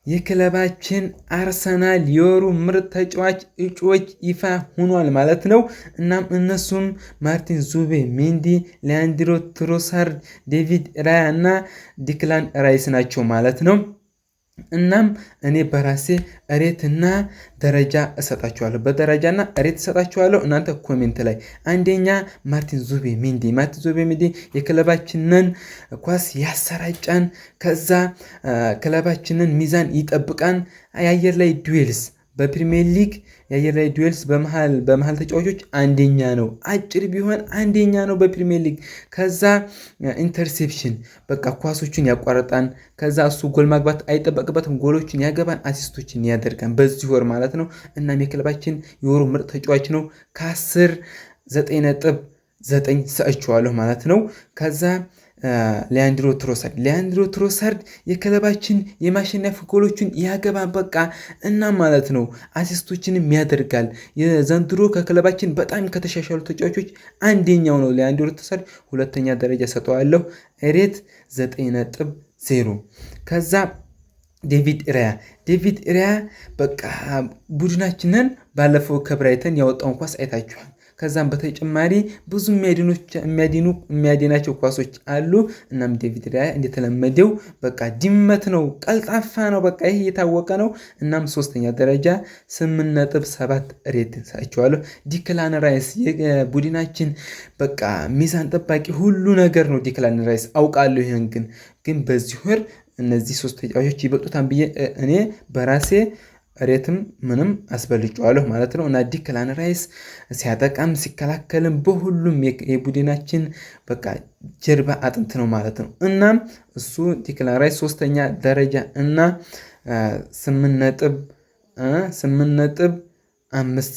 የክለባችን አርሰናል የወሩ ምርጥ ተጫዋች እጩዎች ይፋ ሆኗል ማለት ነው። እናም እነሱም ማርቲን ዙቢሜንዲ፣ ሊያንድሮ ትሮሳርድ፣ ዴቪድ ራያ እና ዲክላን ራይስ ናቸው ማለት ነው። እናም እኔ በራሴ rate ና ደረጃ እሰጣችኋለሁ። በደረጃና rate እሰጣችኋለሁ። እናንተ comment ላይ አንደኛ ማርቲን ዙቢሜንዲ። ማርቲን ዙቢሜንዲ የክለባችንን ኳስ ያሰራጫን፣ ከዛ ክለባችንን ሚዛን ይጠብቃን። የአየር ላይ duels በፕሪሚየር ሊግ የአየር ላይ duels በመሃል ተጫዋቾች አንደኛ ነው። አጭር ቢሆን አንደኛ ነው በፕሪሚየር ሊግ። ከዛ interception በቃ ኳሶችን ያቋርጣን። ከዛ እሱ ጎል ማግባት አይጠበቅበትም፣ ጎሎችን ያገባን፣ assist ኦችን ያደርጋን በዚህ ወር ማለት ነው። እናም የክለባችን የወሩ ምርጥ ተጫዋች ነው። ከ10 9.9 ሰጥቼዋለሁ ማለት ነው። ከዛ ሊያንድሮ ትሮሳርድ። ሊያንድሮ ትሮሳርድ የክለባችን የማሸነፍ ጎሎችን ያገባ በቃ እና ማለት ነው assist ኦችንም ያደርጋል። የዘንድሮ ከክለባችን በጣም ከተሻሻሉ ተጫዋቾች አንደኛው ነው ሊያንድሮ ትሮሳርድ፣ ሁለተኛ ደረጃ ሰጠዋለሁ። Rate 9.0። ከዛ ዴቪድ ራያ። ዴቪድ ራያ በቃ ቡድናችንን ባለፈው ከብራይተን ያወጣውን ኳስ አይታችኋል። ከዛም በተጨማሪ ብዙ የሚያድኑ የሚያድናቸው ኳሶች አሉ። እናም ዴቪድ ራያ እንደተለመደው በቃ ድመት ነው፣ ቀልጣፋ ነው። በቃ ይህ የታወቀ ነው። እናም ሶስተኛ ደረጃ 8.7 rate ሰጥቼዋለሁ። ዲክላን ራይስ የቡድናችን በቃ ሚዛን ጠባቂ ሁሉ ነገር ነው። ዲክላን ራይስ አውቃለሁ። ይህን ግን በዚህ ወር እነዚህ ሶስት ተጫዋቾች ይበልጡታል ብዬ እኔ በራሴ rate ም ምንም አስበልጨዋለሁ ማለት ነው። እና ዲክላን ራይስ ሲያጠቃም ሲከላከልም በሁሉም የቡድናችን በቃ ጀርባ አጥንት ነው ማለት ነው። እናም እሱ ዲክላን ራይስ ሶስተኛ ደረጃ እና 8.5።